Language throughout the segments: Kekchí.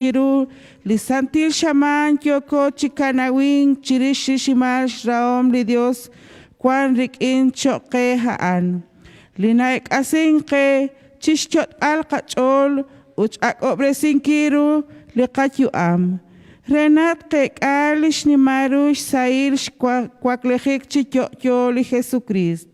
Chiru li santil xamaan yooko chi kanawink chirix riximal xrahom li Dios wan rik'in choq' qe a'an, li na'eek'asink qe chixyot'b'al qach'ool ut x'ak'ob'resinkil ru li qayu'am, re naq tqeek'a li xnimal ru xsahil xwaklijik chi yo'yo li Jesukriist.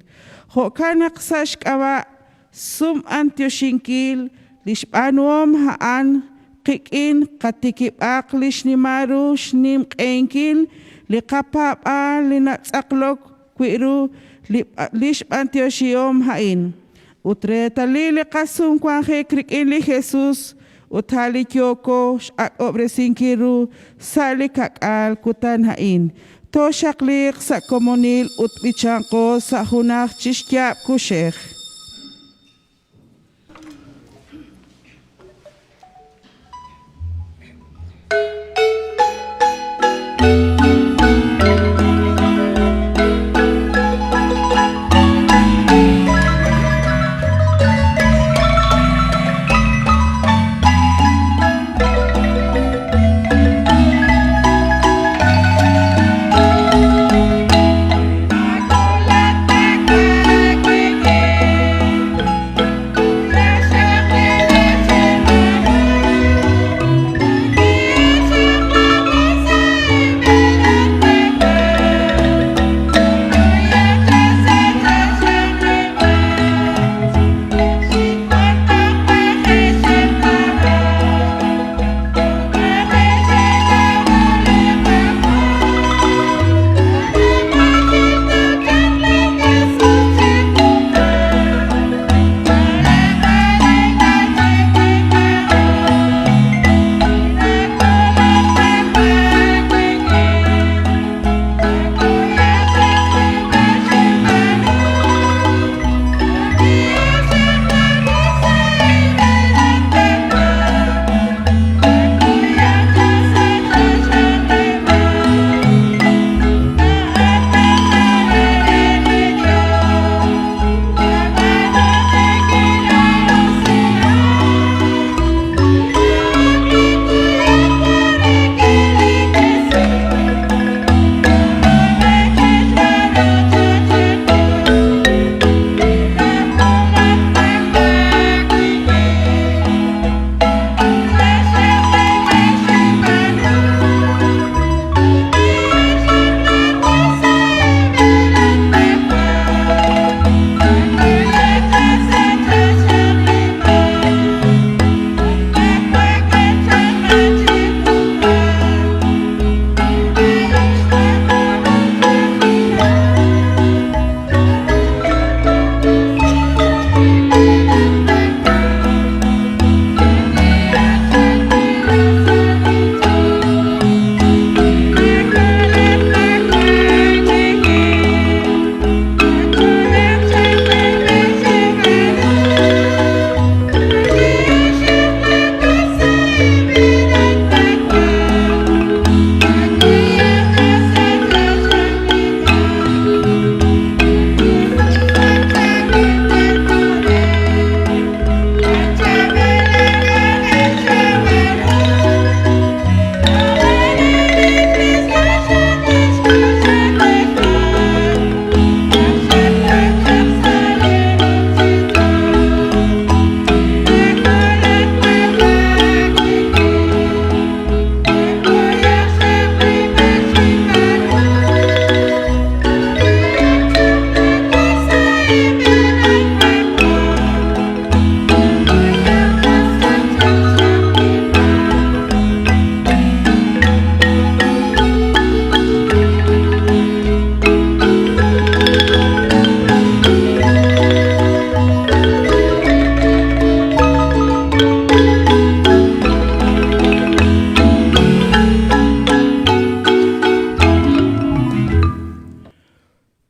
Jo'kan naq sa' xk'ab'a' Sum'antioxinkil li xb'aanuhom a'an qik'in qatikib'aq li xnimal ru xnimq'ehinkil li qapaab'aal li natz'aqlok wi' ru li xb'antioxihom a'in, ut reetalil li qasumwanjik rik'in li Jesus ut a' li yooko x'ak'ob'resinkil ru sa' li ka'k'aal kutan a'in. Tooxaqliiq sa' komonil ut b'ichanqo sa' junaj chi xyaab' kuxej.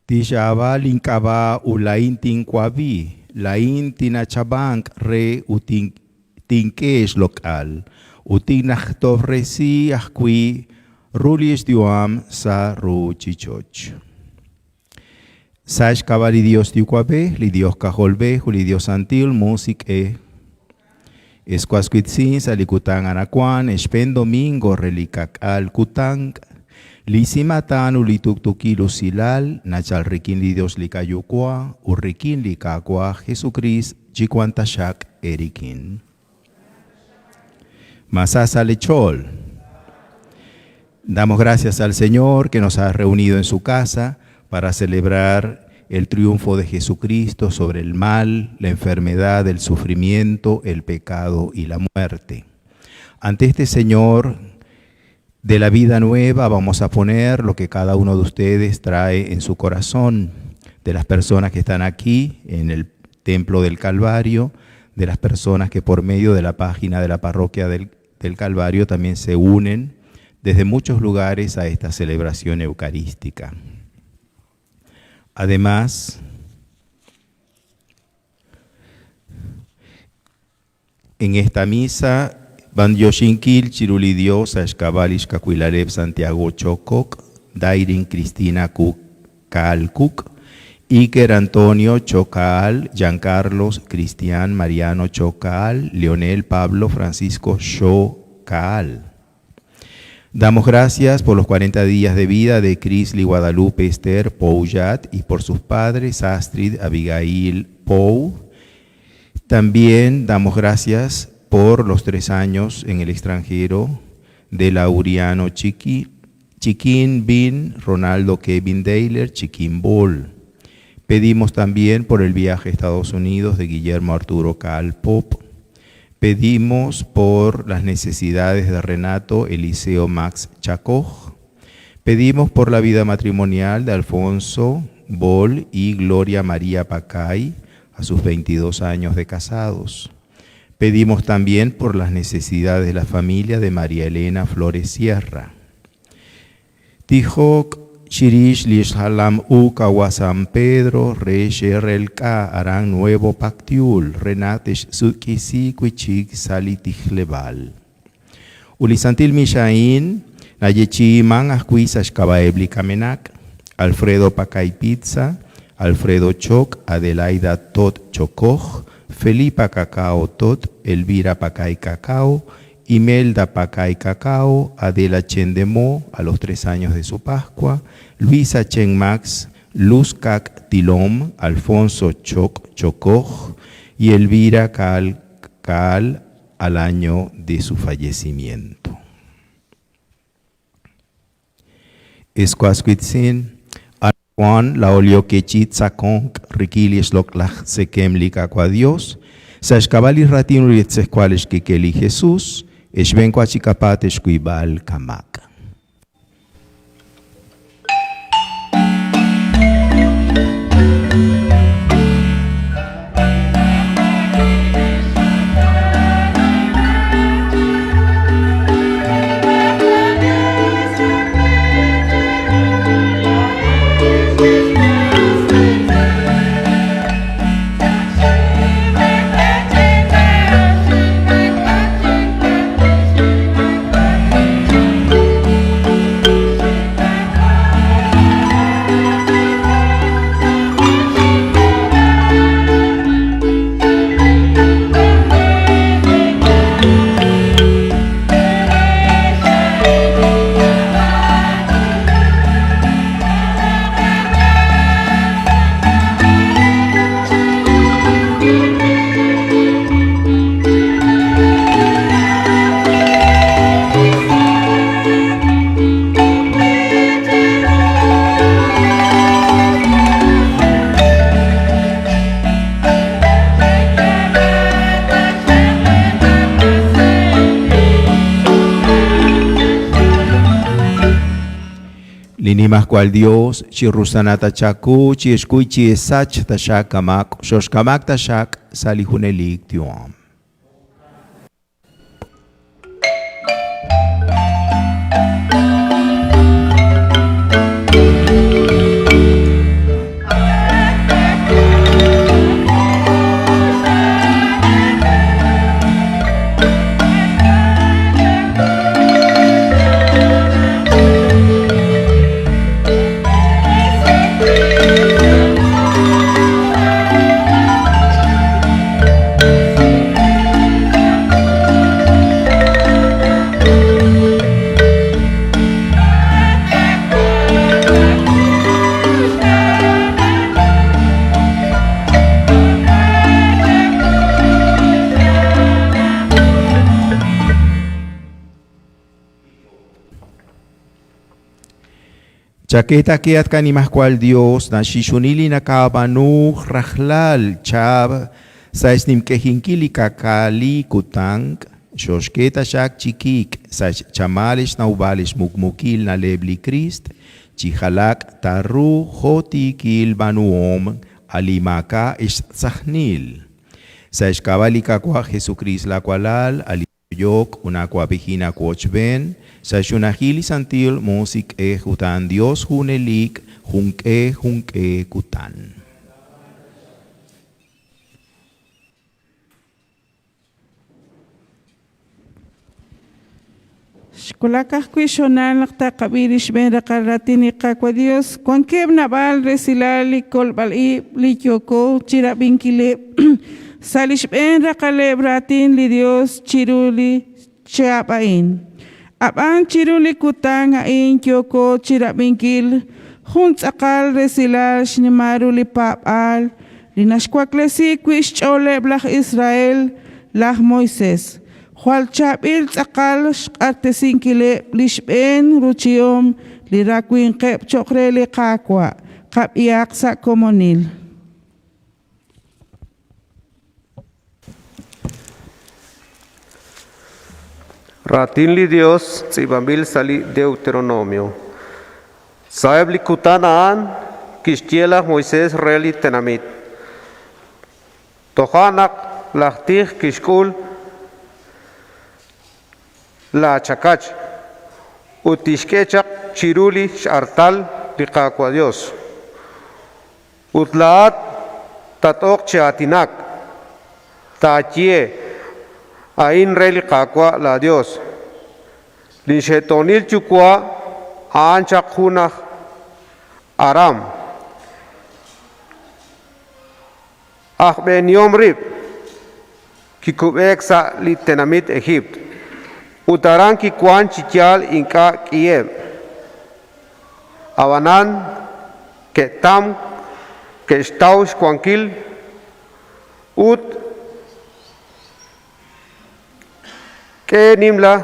Tixaab'a link'ab'a' ut laa'in tinwab'i, laa'in tinachab'anq re ut tink'e xloq'al, ut tinnajtob'resi ajwi' ru li xyu'am sa' ruuchich'och'. Sa' xk'ab'a' li Dios Yuwa'b'ej, li Dios K'ajolb'ej ut li Dios Santil Musiq'ej. Escuascuitzin sa' li kutan anaqwan, xb'een domingo re li ka'k'aal kutan, li simatan ut li tuqtuukil usilal nachal rik'in li Dios li Qayuwa' ut rik'in li Qaawa' Jesukriist chi wank taxaq eerik'in. Masasa Lechol. Damos gracias al Señor que nos ha reunido en su casa para celebrar el triunfo de Jesucristo sobre el mal, la enfermedad, el sufrimiento, el pecado y la muerte. Ante este Señor de la vida nueva vamos a poner lo que cada uno de ustedes trae en su corazón, de las personas que están aquí en el Templo del Calvario, de las personas que por medio de la página de la parroquia del, del Calvario también se unen desde muchos lugares a esta celebración eucarística. Además, en esta misa, Bandiyoshinkil, Chiruli Dios, Ashkabalish, Kakuilareb, Santiago Chocok, Dairin Cristina Kalkuk, Iker Antonio Chocal, Giancarlos Cristian Mariano Chocal, Leonel Pablo Francisco Chocal. Damos gracias por los 40 días de vida de Crisli Guadalupe Esther Pouyat y por sus padres Astrid Abigail Pou. También damos gracias por los 3 años en el extranjero de Lauriano Chiqui, Chiquín Bin, Ronaldo Kevin Deiler, Chiquín Bol. Pedimos también por el viaje a Estados Unidos de Guillermo Arturo Cal Pop. Pedimos por las necesidades de Renato Eliseo Max Chacoj. Pedimos por la vida matrimonial de Alfonso Bol y Gloria María Pacay a sus 22 años de casados. Pedimos también por las necesidades de la familia de María Elena Flores Sierra. Tijok Chirish Lishhalam Ukawa San Pedro, Re Sherelka Aran Nuevo Pactiul, Renatesh Sukisi Kuichik Salitijlebal. Ulisantil Mishain, Nayechi Man Ajkuis Ashkabaebli Kamenak, Alfredo Pacay Pizza, Alfredo Choc, Adelaida Tot Chocoj, Felipa Cacao Tot, Elvira Pacay Cacao, Imelda Pacay Cacao, Adela Chen de Mo, a los 3 años de su Pascua, Luisa Chen Max, Luz Cac Tilom, Alfonso Choc Chocoj y Elvira Cal Cal al año de su fallecimiento. Escuascuitzin, Juan, la olio quechit saconc, riquilis loclaj sequem licacua Dios, sashkabali ratin uritzescuales kikeli Jesús, exbencuachicapat escuibal camac. Linimas cual Dios, chirrusanata chaku, chi escuichi esach tashak kamak, shoshkamak tashak, salijunelik tiom. Chaketa keat kanimajkual Dios na xixunili nakabanu rajlal chab sa xnimkejinkili kakali kutank xoxketa xak chikik sa chamales naubales mukmukil nalebli Christ chijalak taru jotikil banuom alimaka ixtzahnil. Sa xkabali kakwa Jesucrist la kualal aliyok unakwa bijina kuochben sa xunajili santil musik e jutan Dios junelik junke junke kutan. Xkulakaj wi' xonal naq taqab'i li xb'een raqal raatin li Qaawa' Dios wankeb' naab'al resilal li kolb'al ib' li yooko chirab'inkileb' sa' li xb'een raqaleb' raatin li Dios chiru li chihab' a'in. Ab'an chiru li kutan a'in yooko chirab'inkil jun tz'aqal resilal xnimal ru li paab'aal li naxwaklesi wi' xch'ooleb' laj Israel laj Moisés. Jwal chaab'il tz'aqal xq'axtesinkileb' li xb'een ruchihom li rawinqeb' cho'q re li Qaawa' qab'ihaq sa' komonil. Raatin li Dios tz'iib'anb'il sa' li Deuteronomio. Sa'eb' li kutan a'an kixye laj Moisés re li tenamit. Toja' naq laj tij kixk'ul laachakach ut tixk'e chaq chiru li x'artal li Qaawa' Dios. Ut laa'at tat-ok chi aatinak, taaye: A'in re li Qaawa' laaYos. Linxe'toonil yuwa' a'an chaq jun aj Aram, aj b'eenihom rib', kikub'eek sa' li tenamit Ejiipt, ut aran kiwank chi yaal ink'a' k'iheb'. Ab'anan ke'tamk, ke'xtaw xwankil ut ke'nimla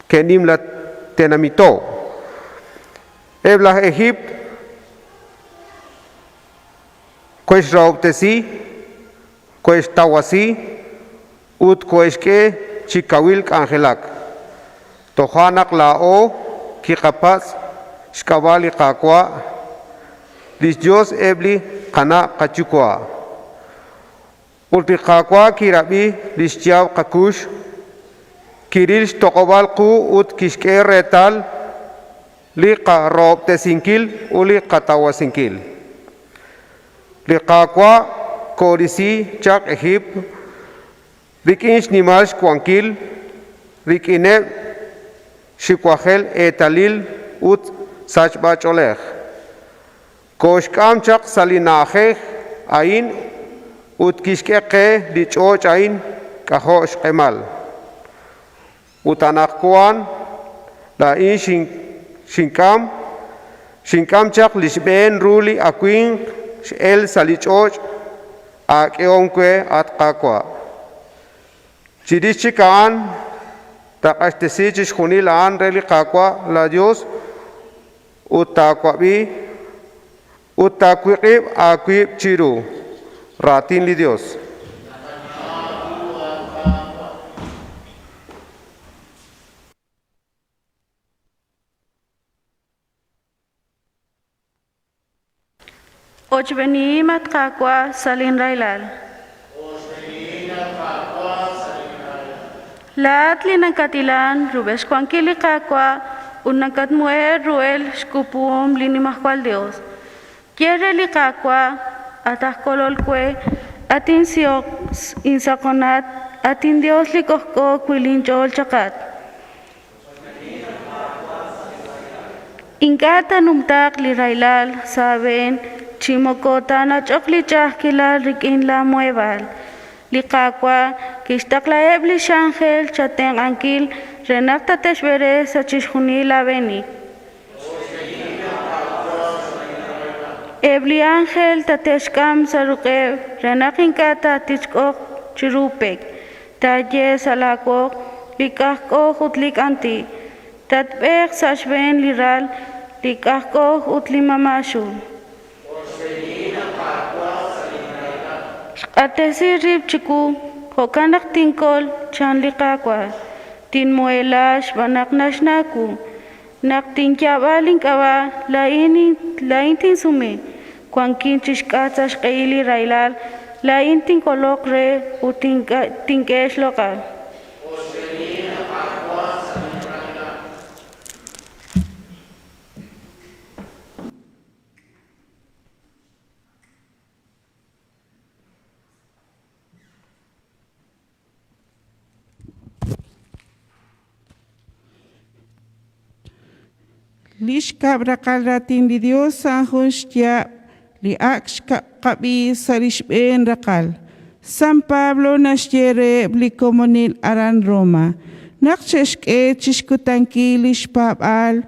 ke'nimla tenamito'. Eb' laj Ejiipt ko'exrahob'tesi, ko'extawasi ut ko'exk'e chi kawil k'anjelak. Toja' naq laa'o kiqapatz' xk'ab'a' li Qaawa', li xYos eb' li qana' qayuwa'. Ut li Qaawa' kirab'i li xyaab' qakux, kiril xtoq'ob'al qu ut kixk'e reetal li qarahob'tesinkil ut li qatawasinkil. Li Qaawa' koorisi chaq Ejiipt rik'in xnimal xwankil, rik'ineb' xiwajel eetalil ut sachb'ach'oolej. Kooxk'am chaq sa' li na'ajej a'in ut kixk'e qe li ch'och' a'in k'ajo' xq'emal. Ut anaqwan laa'in xink'am xink'am chaq li xb'een ru li awimq x'elk sa' li ch'och' aak'ehom we, at Qaawa'. Chirix chik a'an taaq'axtesi chixjunil a'an re li Qaawa' laaYos ut taawab'i ut taawiq'ib' aawib' chiru. Raatin li Yos. Ochb'enihim at Qaawa' sa' linrahilal. Laa'at li nakatilan rub'el xwankil li Qaawa' ut nakatmuhe'k ruhel xk'upuhom li Nimajwal Yos. Ye re li Qaawa': At aj Kolol we, at insaqonat, at inYos li k'ojk'o wi' linch'ool chaqat. Ink'a' taanumtaaq li rahilal sa' aab'een chi moko taanach'oq li ch'a'ajkilal rik'in laamuheb'aal. Li Qaawa' kixtaqlaheb' li x'ánjel chatenq'ankil re naq tate'xb'eresi sa' chixjunil laab'eenik. Eb' li ánjel tate'xk'am sa' ruq'eb' re naq ink'a' taatichk'oq chiru pek. Taaye sa' laawoq li k'ajk'oj ut li k'anti'. Tatb'eeq sa' xb'een li ral li k'ajk'oj ut li mama' xul. Xq'axtesi rib' chiwu, jo'kan naq tinkol, chan li Qaawa'. Tinmuheela xb'aan naq naxnaw wu. Naq tinyaab'a link'ab'a', laa'in tinsume. Wankin chi xk'atq sa' xq'ehil li rahilal, laa'in tinkoloq re ut tink'e xloq'al. Li xkab' raqal raatin li Dios a'an jun xyaab' li ak' xqab'i sa' li xb'een raqal. San Pablo naxye reheb' li komonil aran Roma naq che'xk'e chixkutankil lix paab'aal,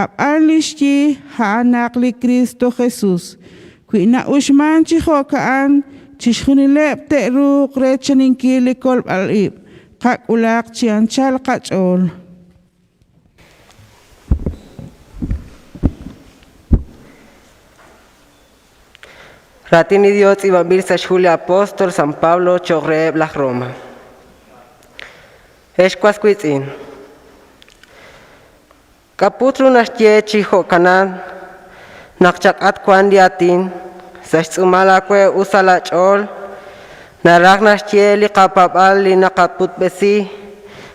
a'b'an lix yi a'anaq li Kristo Jesus. Wi na'uxman chi jo'ka'an, chixjunileb' te'ruuq reechaninkil li kolb'al-ib'. Qak'ulaq chi anchal qach'ool. Raatin li Dios tz'iib'anb'il sa' xhu li apóstol San Pablo cho'q reheb' laj Roma. Ex was wiitz'in, k'a'put ru naxye chi jo'kanan naq chak'at wank li aatin sa' xtz'uumal aawe ut sa' laach'ool, naraj naxye li qapaab'aal li naqaputb'esi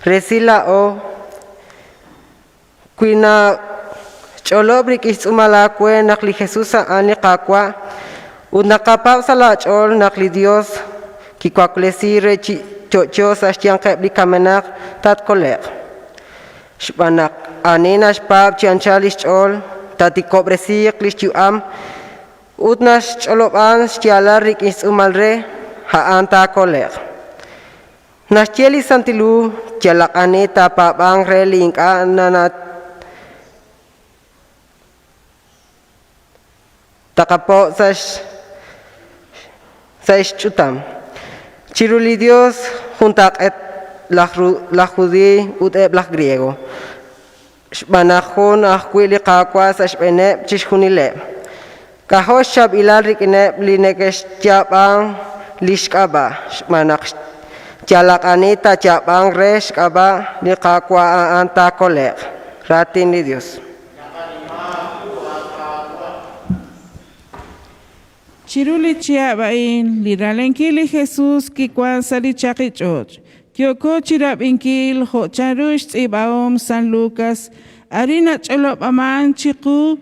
resil laa'o Wi nach'olob' rik'in xtz'uumal aawe naq li Jesus a'an li Qaawa' ut nakapaab' sa' laach'ool naq li Yos kiwaklesi re chi yo'yo sa' xyanqeb' li kamenaq, tatkole'q. Xb'aan naq ani naxpaab' chi anchal li xch'ool, taatikob'resiiq li xyu'am ut naxch'olob'an xyaalal rik'in xtz'uumal re, a'an taakole'q. Naxye li Santil Hu, Yalaq ani taapaab'anq re li ink'a' taqapo' sa' xch'utam. Chiru li Yos juntaq'eet laj Judiiy ut eb' laj Griego, xb'aan naq jun ajwi' li Qaawa' sa' xb'eeneb' chixjunileb'. K'ajo' xchaab'ilal rik'ineb' li neke'xyaab'a li xk'ab'a', xb'aan naq yalaq ani taayaab'anq re xk'ab'a' li Qaawa' a'an taakole'q. Raatin li Yos. Chiru li chihab' a'in, li Ralankil li Jesus kiwan sa' li chaqi ch'och'. Yooko chirab'inkil jo' chanru xtz'iib'ahom San Lukas, arin nach'olob'aman chiqu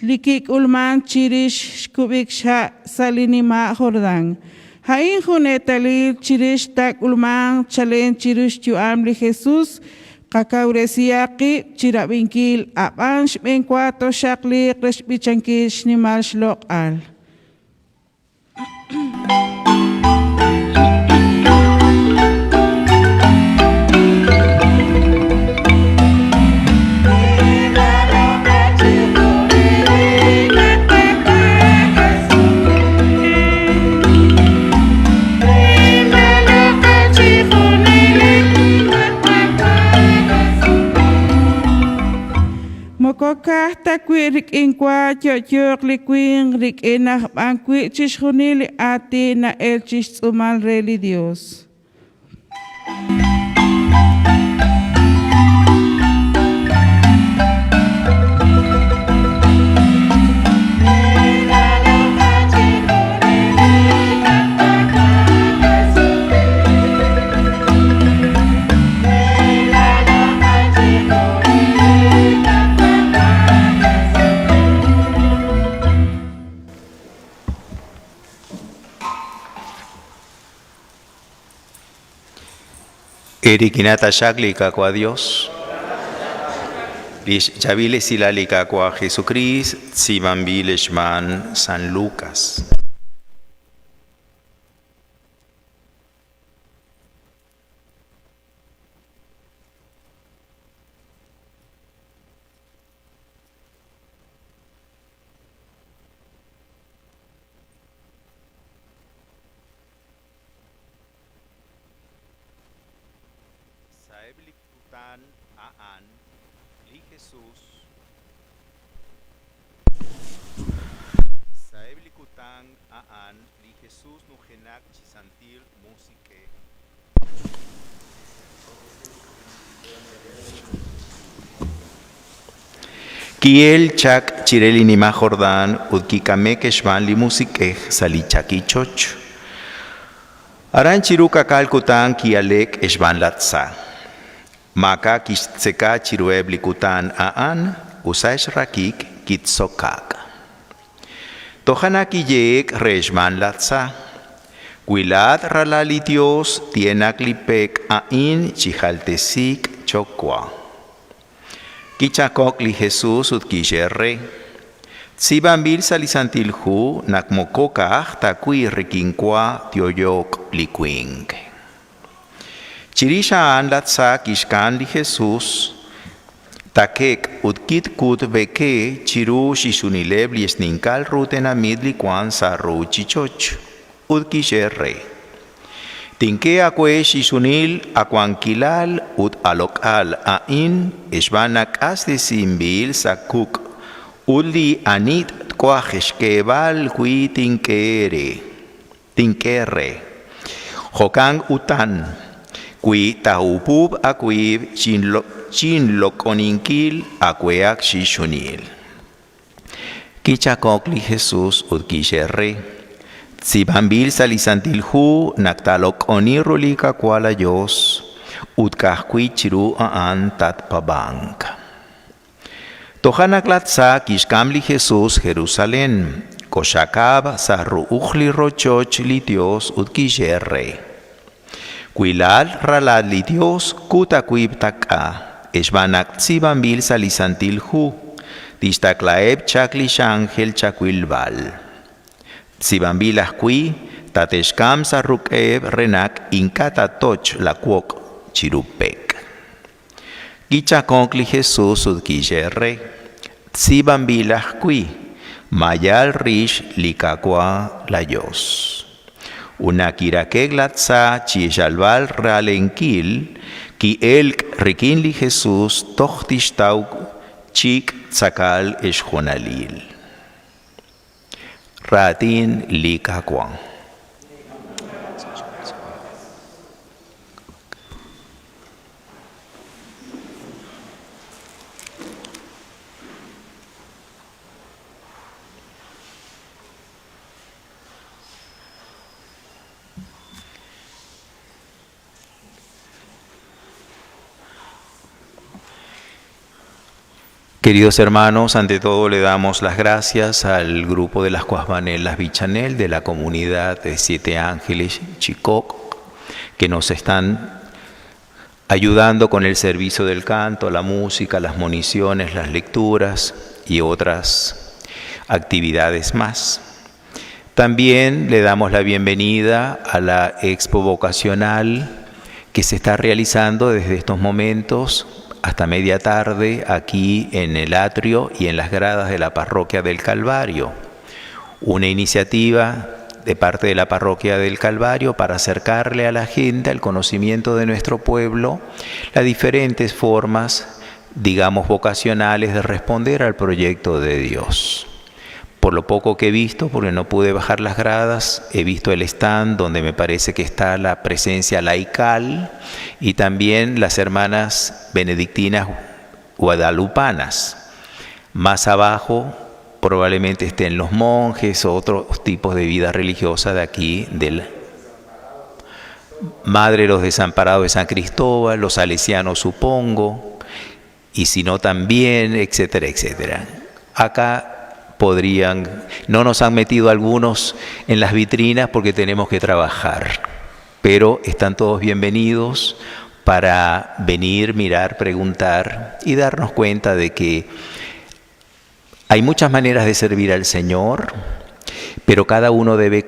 li kik'ulman chirix xkub'ik xha' sa' li nima' Jordan. A'in jun eetalil chirix taak'ulmanq chalen chiru xyu'am li Jesus. Qakawresihaq qib' chirab'inkil, a'b'an xb'een wa tooxaqliiq re xb'ichankil xnimal xloq'al. Moko ka'aj ta wi' rik'in wa yo'yooq li winq, rik'in aj b'an wi' chixjunil li aatin na'elk chi xtz'uumal re li Yos. Erikinata xaq li Qaawa' Dios, lix chaab'il esilal li Qaawa' Jesukriist tz'iib'anb'il xb'aan San Lukas. Sa'eb' li kutan a'an, li Jesus. Sa'eb' li kutan a'an li Jesus nujenaq chi Santil Musiq'ej. Ki'el chaq chire li nima' Jordán ut kik'ame'k xb'aan li Musiq'ej sa' li chaki ch'och. Aran chiru ka'k'aal kutan ki'ale'k xb'aan laj tza. Maak'a' kixtzeka chiruheb' li kutan a'an ut sa' xraqik kitzokak. Toja' naq kiyehe'k re xb'aan laj tza, Wi laa'at ralal li Yos, tienak li pek a'in chi jaltesiik cho'q wa. Kichaq'ok li Jesus ut kixye re, Tz'iib'anb'il sa' li Santil Hu naq moko ka'aj ta wi' rik'in wa tyo'yo'q li winq. Chirix a'an laj Tza kixk'am li Jesus taqe'q ut kitkutb'eke chiru chixjunileb' li xninqal ru tenamit li wank sa' ruuchich'och', ut kixye re, Tink'e aawe chixjunil aawankilal ut aaloq'al a'in xb'aan naq q'axtesinb'il sa' kuk' ut li ani twaj xk'eeb'al wi' tink'e re, tink'e re. Jo'kan utan, wi taahupub' aawib' chinloq'oninkil aawehaq chixjunil. Kichaq'ok li Jesus ut kixye re, Tz'iib'anb'il sa' li Santil Hu naq taaloq'oni ru li Qaawa' laaYos ut ka'ajwi' chiru a'an tatpaab'anq. Toja' naq laj Tza kixk'am li Jesus Jerusalén, koxxaqab' sa' ru'uj li rochoch li Yos ut kixye re, Wi laa'at ralal li Yos, kut aawib' taq'a, xb'aan naq tz'iib'anb'il sa' li Santil Hu, Tixtaqlaheb' chaq li x'ánjel chawilb'al. Tz'iib'anb'il ajwi', Tate'xk'am sa' ruq'eb' re naq ink'a' taatoch' laawoq chiru pek. Kichaq'ok li Jesus ut kixye re, Tz'iib'anb'il ajwi', Maayal rix li Qaawa' laaYos. Ut naq kiraqe'k laj tza chi xyalb'al ra'lenkil, ki'elk rik'in li Jesus toj tixtaw chik tz'aqal xhoonalil. Raatin li Qaawa'. Queridos hermanos, ante todo le damos las gracias al grupo de las Cuasbanelas Bichanel de la comunidad de Siete Ángeles Chicoc, que nos están ayudando con el servicio del canto, la música, las municiones, las lecturas y otras actividades más. También le damos la bienvenida a la expo vocacional que se está realizando desde estos momentos hasta media tarde aquí en el atrio y en las gradas de la parroquia del Calvario. Una iniciativa de parte de la parroquia del Calvario para acercarle a la gente al conocimiento de nuestro pueblo las diferentes formas, digamos, vocacionales de responder al proyecto de Dios. Por lo poco que he visto, porque no pude bajar las gradas, he visto el stand donde me parece que está la presencia laical y también las hermanas benedictinas guadalupanas. Más abajo probablemente estén los monjes o otros tipos de vida religiosa de aquí, del Madre de los Desamparados de San Cristóbal, los salesianos supongo, y si no también, etcétera, etcétera. Acá podrían, no nos han metido algunos en las vitrinas porque tenemos que trabajar, pero están todos bienvenidos para venir, mirar, preguntar y darnos cuenta de que hay muchas maneras de servir al Señor, pero cada uno debe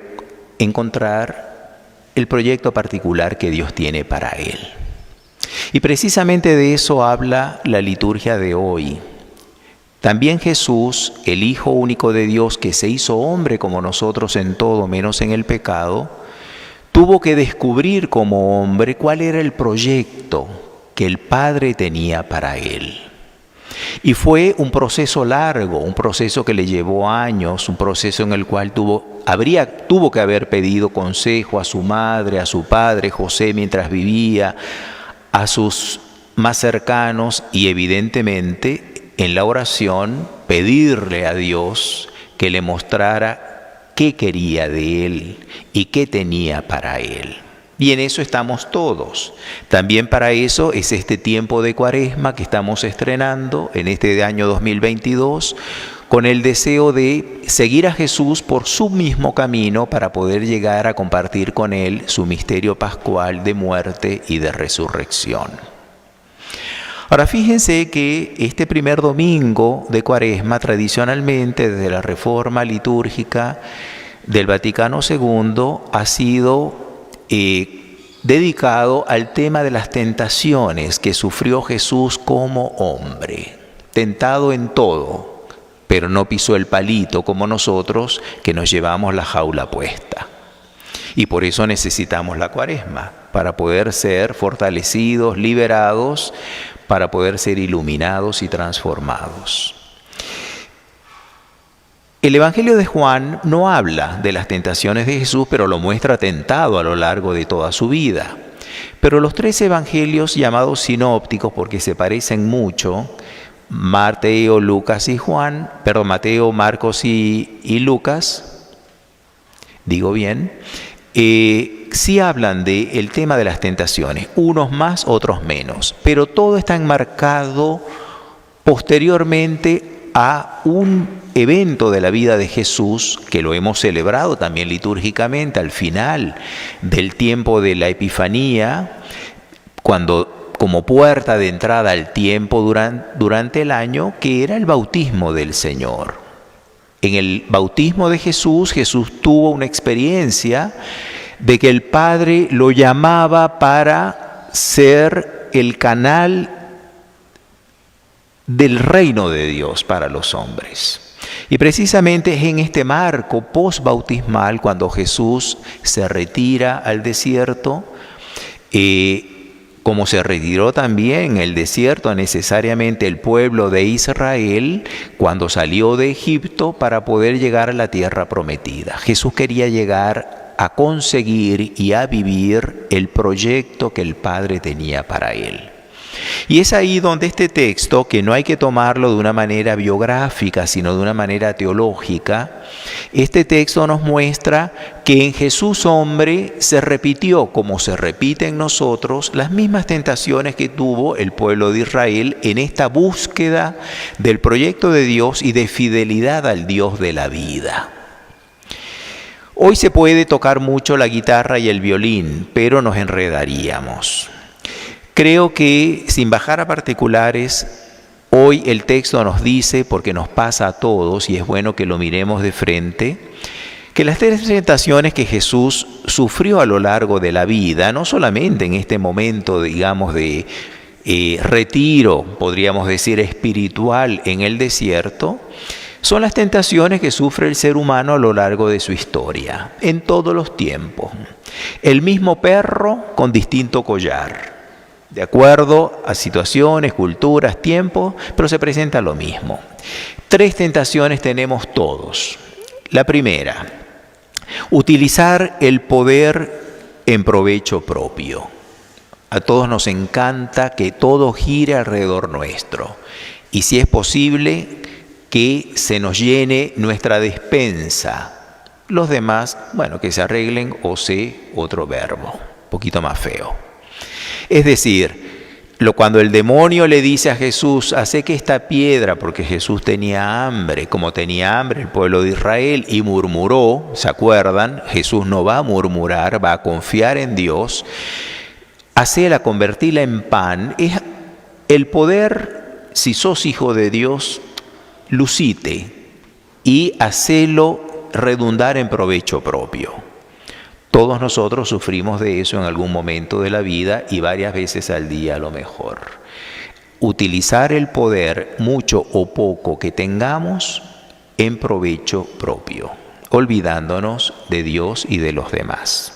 encontrar el proyecto particular que Dios tiene para él. Y precisamente de eso habla la liturgia de hoy. También Jesús, el Hijo único de Dios que se hizo hombre como nosotros en todo menos en el pecado, tuvo que descubrir como hombre cuál era el proyecto que el Padre tenía para él. Y fue un proceso largo, un proceso que le llevó años, un proceso en el cual tuvo, habría, tuvo que haber pedido consejo a su madre, a su padre José mientras vivía, a sus más cercanos y evidentemente en la oración pedirle a Dios que le mostrara qué quería de él y qué tenía para él. Y en eso estamos todos. También para eso es este tiempo de cuaresma que estamos estrenando en este año 2022, con el deseo de seguir a Jesús por su mismo camino para poder llegar a compartir con Él su misterio pascual de muerte y de resurrección. Ahora fíjense que este primer domingo de cuaresma, tradicionalmente desde la reforma litúrgica del Vaticano II, ha sido dedicado al tema de las tentaciones que sufrió Jesús como hombre, tentado en todo, pero no pisó el palito como nosotros que nos llevamos la jaula puesta. Y por eso necesitamos la cuaresma, para poder ser fortalecidos, liberados, para poder ser iluminados y transformados. El Evangelio de Juan no habla de las tentaciones de Jesús, pero lo muestra tentado a lo largo de toda su vida. Pero los tres evangelios llamados sinópticos, porque se parecen mucho, Mateo, Lucas y Juan, perdón, Mateo, Marcos y Lucas, digo bien, sí hablan del tema de las tentaciones, unos más, otros menos, pero todo está enmarcado posteriormente a un evento de la vida de Jesús, que lo hemos celebrado también litúrgicamente al final del tiempo de la Epifanía, cuando como puerta de entrada al tiempo durante el año, que era el bautismo del Señor. En el bautismo de Jesús, Jesús tuvo una experiencia de que el Padre lo llamaba para ser el canal del reino de Dios para los hombres. Y precisamente es en este marco postbautismal cuando Jesús se retira al desierto, como se retiró también el desierto necesariamente el pueblo de Israel cuando salió de Egipto para poder llegar a la tierra prometida. Jesús quería llegar a conseguir y a vivir el proyecto que el Padre tenía para él. Y es ahí donde este texto, que no hay que tomarlo de una manera biográfica, sino de una manera teológica, este texto nos muestra que en Jesús hombre se repitió, como se repite en nosotros, las mismas tentaciones que tuvo el pueblo de Israel en esta búsqueda del proyecto de Dios y de fidelidad al Dios de la vida. Hoy se puede tocar mucho la guitarra y el violín, pero nos enredaríamos. Creo que, sin bajar a particulares, hoy el texto nos dice, porque nos pasa a todos y es bueno que lo miremos de frente, que las tres tentaciones que Jesús sufrió a lo largo de la vida, no solamente en este momento, digamos, de retiro, podríamos decir, espiritual en el desierto, son las tentaciones que sufre el ser humano a lo largo de su historia, en todos los tiempos. El mismo perro con distinto collar, de acuerdo a situaciones, culturas, tiempos, pero se presenta lo mismo. Tres tentaciones tenemos todos. La primera, utilizar el poder en provecho propio. A todos nos encanta que todo gire alrededor nuestro. Y si es posible, que se nos llene nuestra despensa. Los demás, bueno, que se arreglen o se otro verbo, un poquito más feo. Es decir, cuando el demonio le dice a Jesús, hace que esta piedra, porque Jesús tenía hambre, como tenía hambre el pueblo de Israel, y murmuró, ¿se acuerdan? Jesús no va a murmurar, va a confiar en Dios. Hacela, convertirla en pan, es el poder, si sos hijo de Dios, lucite y hacelo redundar en provecho propio. Todos nosotros sufrimos de eso en algún momento de la vida y varias veces al día a lo mejor. Utilizar el poder, mucho o poco que tengamos, en provecho propio, olvidándonos de Dios y de los demás.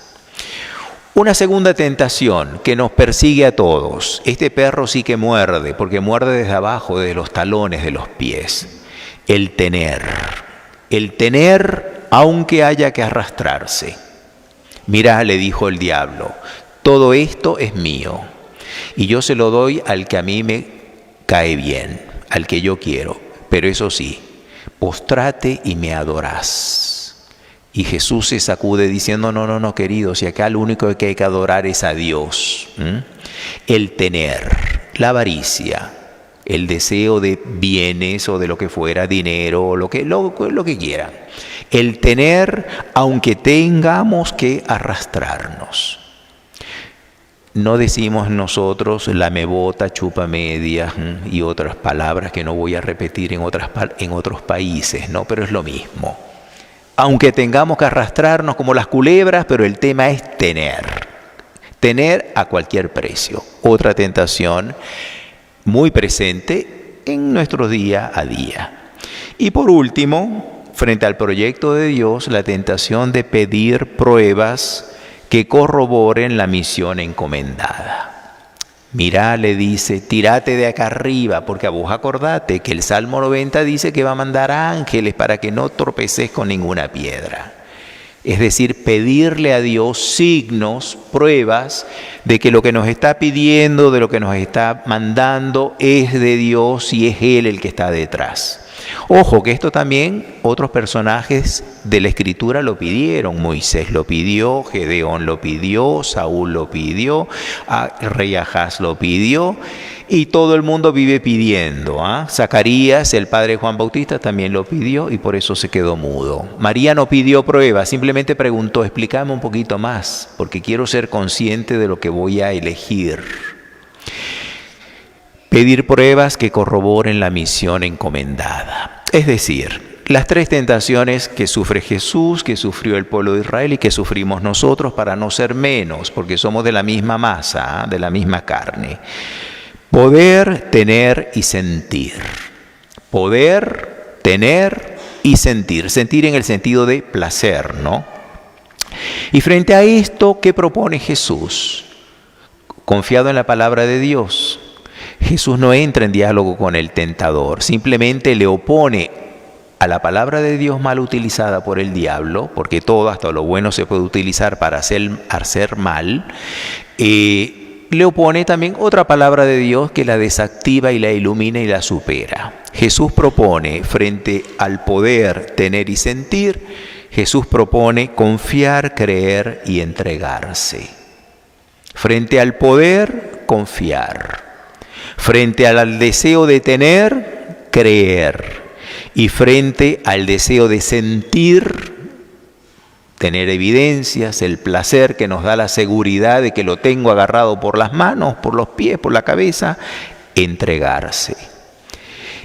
Una segunda tentación que nos persigue a todos. Este perro sí que muerde, porque muerde desde abajo, desde los talones de los pies. El tener. El tener aunque haya que arrastrarse. Mirá, le dijo el diablo, todo esto es mío y yo se lo doy al que a mí me cae bien, al que yo quiero. Pero eso sí, postrate y me adorás. Y Jesús se sacude diciendo, no, no, no, querido, si acá lo único que hay que adorar es a Dios. El tener, la avaricia, el deseo de bienes o de lo que fuera, dinero o lo que, lo que quieran. El tener, aunque tengamos que arrastrarnos. No decimos nosotros la mebota, chupa media y otras palabras que no voy a repetir en, otras, en otros países, ¿no? Pero es lo mismo. Aunque tengamos que arrastrarnos como las culebras, pero el tema es tener. Tener a cualquier precio. Otra tentación muy presente en nuestro día a día. Y por último, frente al proyecto de Dios, la tentación de pedir pruebas que corroboren la misión encomendada. Mirá, le dice, tírate de acá arriba, porque a vos acordate que el Salmo 90 dice que va a mandar ángeles para que no tropeces con ninguna piedra. Es decir, pedirle a Dios signos, pruebas de que lo que nos está pidiendo, de lo que nos está mandando, es de Dios y es Él el que está detrás. Ojo que esto también otros personajes de la escritura lo pidieron. Moisés lo pidió, Gedeón lo pidió, Saúl lo pidió, Rey Ahaz lo pidió y todo el mundo vive pidiendo. ¿Ah? Zacarías, el padre de Juan Bautista, también lo pidió y por eso se quedó mudo. María no pidió pruebas, simplemente preguntó, explícame un poquito más, porque quiero ser consciente de lo que voy a elegir. Pedir pruebas que corroboren la misión encomendada. Es decir, las tres tentaciones que sufre Jesús, que sufrió el pueblo de Israel y que sufrimos nosotros para no ser menos, porque somos de la misma masa, ¿ah? De la misma carne. Poder, tener y sentir. Poder, tener y sentir. Sentir en el sentido de placer, ¿no? Y frente a esto, ¿qué propone Jesús? Confiado en la palabra de Dios. Jesús no entra en diálogo con el tentador, simplemente le opone a la palabra de Dios mal utilizada por el diablo, porque todo, hasta lo bueno, se puede utilizar para hacer mal, le opone también otra palabra de Dios que la desactiva y la ilumina y la supera. Jesús propone, frente al poder, tener y sentir, Jesús propone confiar, creer y entregarse. Frente al poder, confiar. Frente al deseo de tener, creer. Y frente al deseo de sentir, tener evidencias, el placer que nos da la seguridad de que lo tengo agarrado por las manos, por los pies, por la cabeza, entregarse.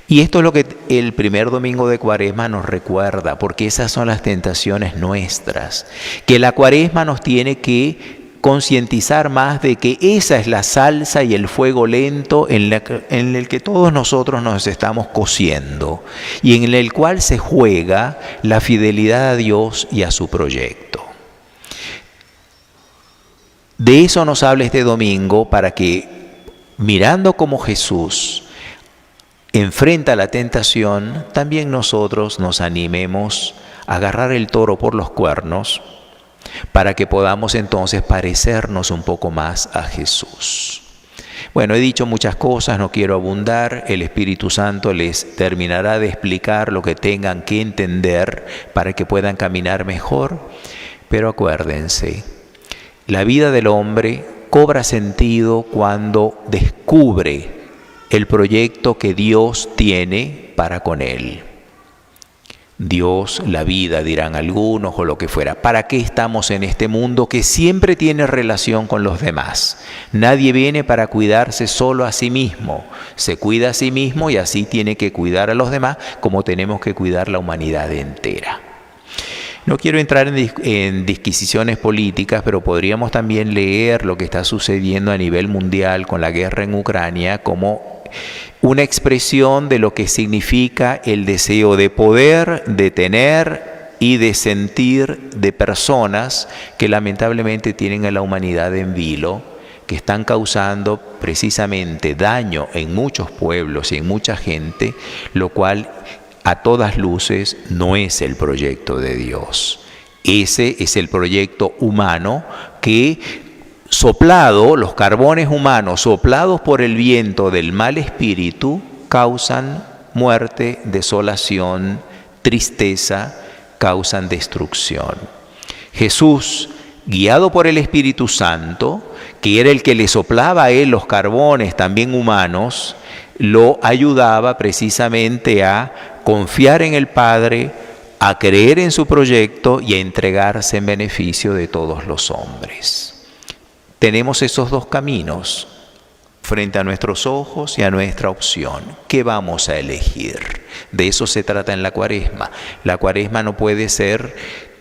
Y esto es lo que el primer domingo de Cuaresma nos recuerda, porque esas son las tentaciones nuestras, que la Cuaresma nos tiene que concientizar más de que esa es la salsa y el fuego lento en el que todos nosotros nos estamos cociendo y en el cual se juega la fidelidad a Dios y a su proyecto. De eso nos habla este domingo para que, mirando como Jesús enfrenta la tentación, también nosotros nos animemos a agarrar el toro por los cuernos para que podamos entonces parecernos un poco más a Jesús. Bueno, he dicho muchas cosas, no quiero abundar, el Espíritu Santo les terminará de explicar lo que tengan que entender para que puedan caminar mejor, pero acuérdense, la vida del hombre cobra sentido cuando descubre el proyecto que Dios tiene para con él. Dios, la vida, dirán algunos, o lo que fuera. ¿Para qué estamos en este mundo que siempre tiene relación con los demás? Nadie viene para cuidarse solo a sí mismo. Se cuida a sí mismo y así tiene que cuidar a los demás, como tenemos que cuidar la humanidad entera. No quiero entrar en disquisiciones políticas, pero podríamos también leer lo que está sucediendo a nivel mundial con la guerra en Ucrania como una expresión de lo que significa el deseo de poder, de tener y de sentir de personas que lamentablemente tienen a la humanidad en vilo, que están causando precisamente daño en muchos pueblos y en mucha gente, lo cual a todas luces no es el proyecto de Dios. Ese es el proyecto humano que soplado, los carbones humanos soplados por el viento del mal espíritu, causan muerte, desolación, tristeza, causan destrucción. Jesús, guiado por el Espíritu Santo, que era el que le soplaba a él los carbones también humanos, lo ayudaba precisamente a confiar en el Padre, a creer en su proyecto y a entregarse en beneficio de todos los hombres. Tenemos esos dos caminos frente a nuestros ojos y a nuestra opción. ¿Qué vamos a elegir? De eso se trata en la cuaresma. La cuaresma no puede ser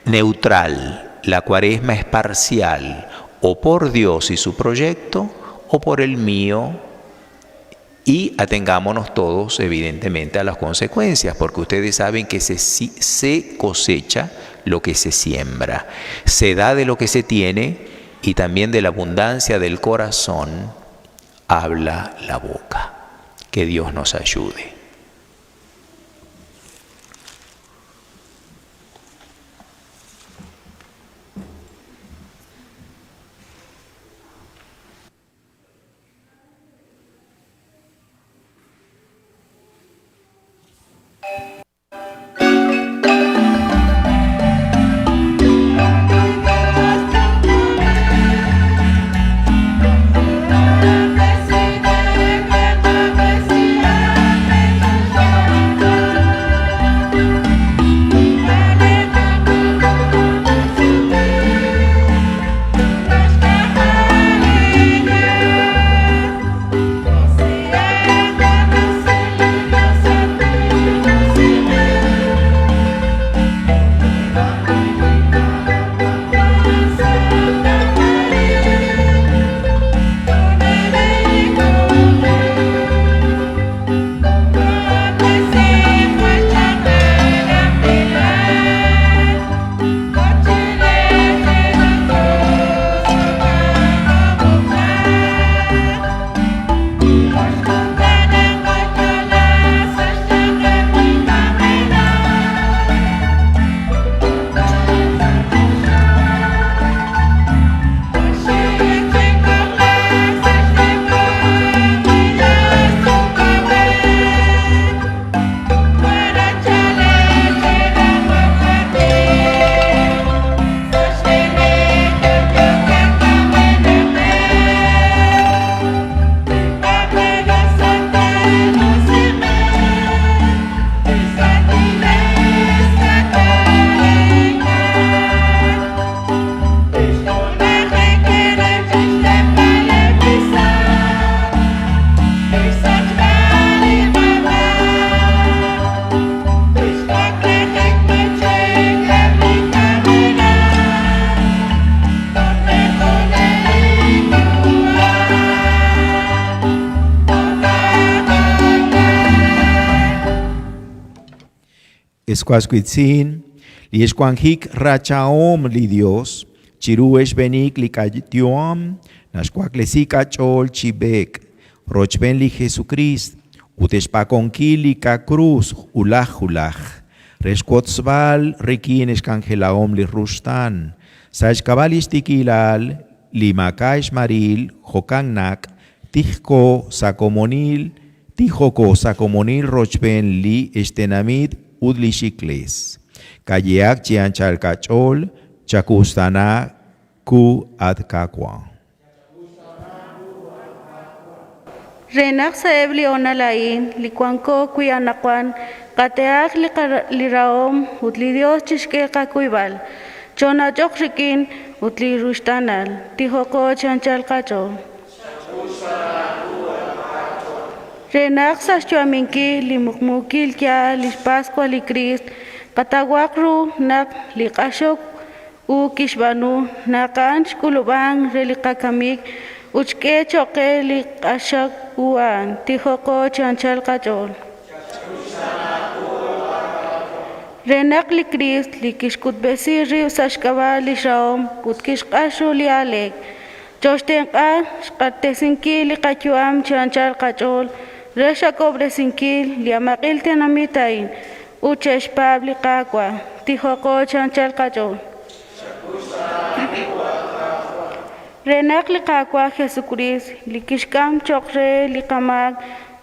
neutral, la cuaresma es parcial, o por Dios y su proyecto, o por el mío y atengámonos todos, evidentemente, a las consecuencias, porque ustedes saben que se, se cosecha lo que se siembra, se da de lo que se tiene y también de la abundancia del corazón habla la boca. Que Dios nos ayude. Escuascuitzin, li escuanjic rachaom li Dios, chiru esbenik li kaytioam, naxcuaclesi kachol chibek, rochben li Jesucrist, utexpaconqui li cruz ulaj ulaj, rescuotzbal rikin escangelaom li rustan, saxcabal istiquilal, li maril, jocannac, tijco sacomonil, tijoko sacomonil rochben li estenamid udlixikles. Kayeak chianchalcachol, chakustana ku atkakwa. Renaq sa'eb li onalain, li kuanko kuyanakwan, qateaq li li raom, ut li Dios chixk'e qakuyb'al. Chonach'oq rikin, ut li ruxtanal, tijoko chanchal qach'ol. Renaq sa' xyu'aminkil li muqmuukil yaal lix Pascua li Criist, qatawaq ru naq li q'axok u kixb'aanu naq a'an xk'ulub'an re li qakamik ut xk'e choq qe li q'axok u a'an, tijoqo chi anchal qach'ool. Re naq li Kriist li kixk'utb'esi rib' sa' xk'ab'a' li xrahom ut kixq'ax ru li aaleek, chooxtenq'a xq'axtesinkil li qayu'am chi anchal qach'ool re x'ak'ob'resinkil li amaq'il tenamit a'in ut che'xpaab' li Qaawa'. Tijoqo chi anchal qach'ool. Re naq li Qaawa' Jesukriist li kixk'am cho'q re li qamaak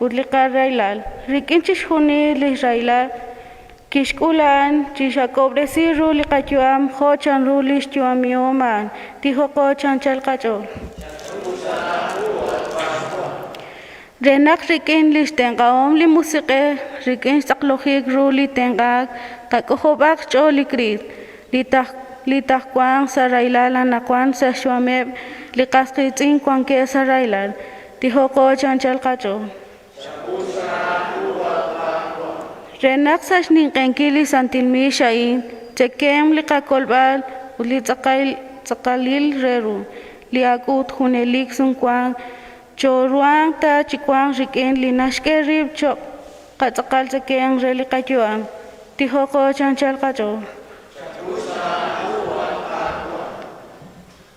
ut li qarahilal, rik'in chixjunil li xrahilal kixk'ul a'an, chix'ak'ob'resi ru li qayu'am jo' chanru li xyu'amihom a'an. Tijoqo chi anchal qach'ool. Re naq rik'in li xtenq'ahom li Musiq'ej, rik'in xtz'aqlojik ru li tenq'aak, qak'ojob'aq xch'ool li Kriist, li taj li tajwanq sa' rahilal anaqwan sa' xyu'ameb' li qas qiitz'in wankeb' sa' rahilal. Tijoqo chi anchal qach'ool. Re naq sa' xninq'ehinkil li santil miix a'in, tzekemq li qakolb'al ut li tz'aqalil re ru, li ak'ut junelik sumwank chooruhanq ta chi wank rik'in li naxk'e rib' cho'q qatz'aqal tzekemq re li qayu'am. Tijoqo chi anchal qach'ool.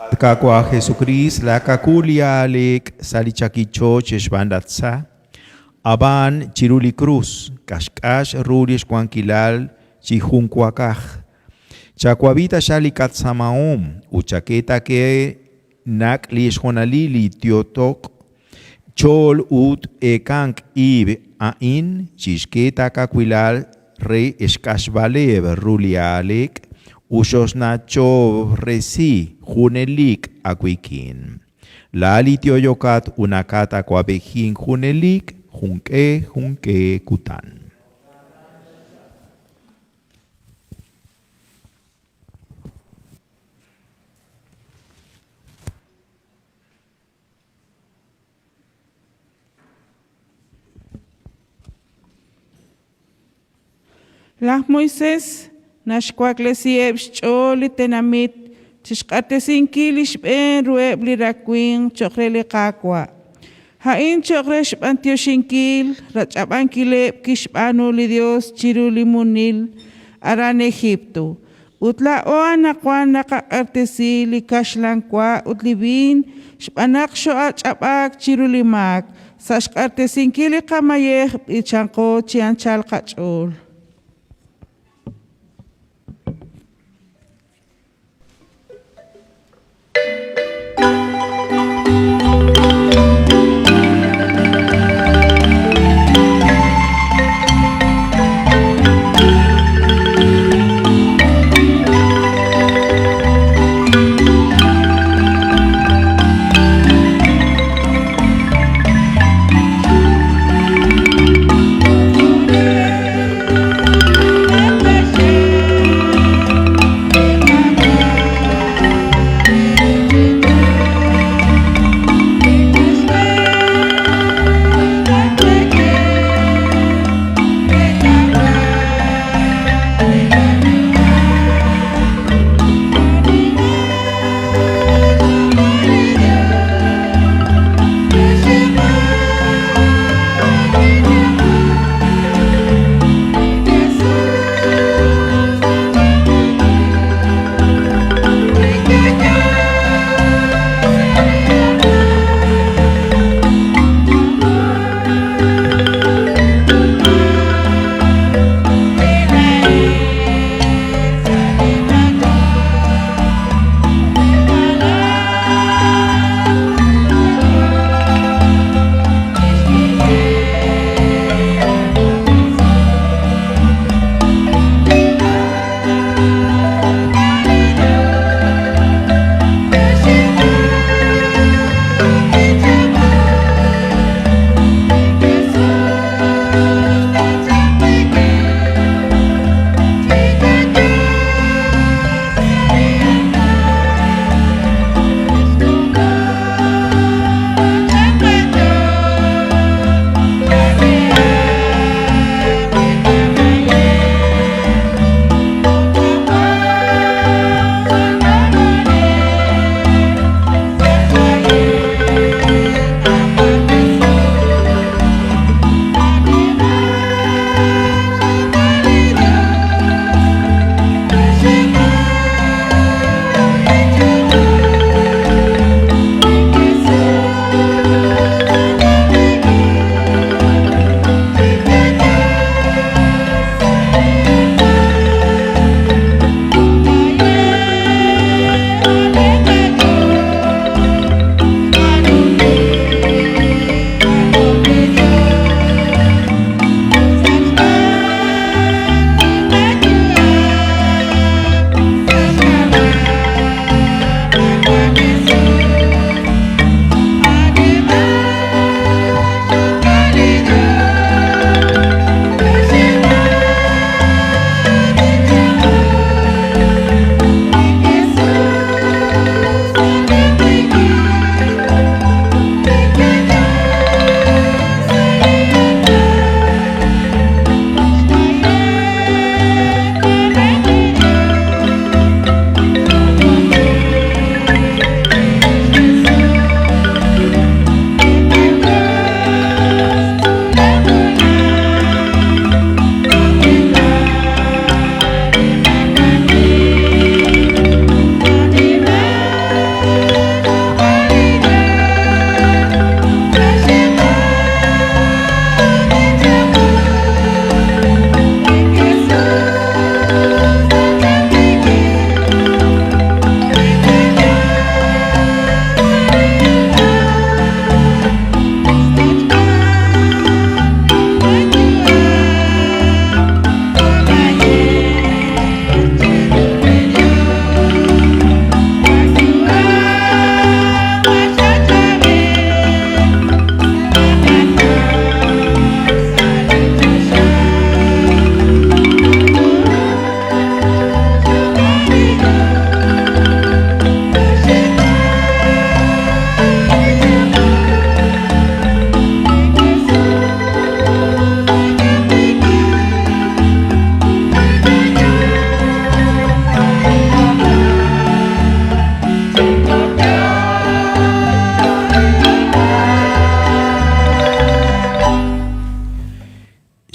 At Qaawa' Jesukriist, laakakul li aaleek sa' li chaqich'och' xb'aan laj tza, ab'an chiru li krus k'axk'ax ru li xwankilal chi junwaakaj. Chawab'i taxaq li k'atzamahom ut chak'e ta qe naq li xhoonalil li tyotok ch'ool ut eekank ib' a'in chixk'e ta kawilal re xq'axb'aleb' ru li aaleek ut xoxnach'ob'resi junelik aawik'in. Laa'at li tyo'yokat ut nakat-awab'ejink junelik junq'e junq'e kutan. Laj Moisés naxwaklesiheb' xch'ool li tenamit chi xq'axtesinkil li xb'een ruheb' li rawimq cho'q re li Qaawa'. A'in cho'q re xb'anyoxinkil rach'ab'ankileb' kixb'aanu li Yos chiru li munil aran Egipto. Ut laa'o anaqwan naqaq'axtesi li kaxlan wa ut li b'iin xb'aan naq xoo'ach'ab'aak chiru li maak sa' xq'axtesinkil li qamayej b'ichanqo chi anchal qach'ool.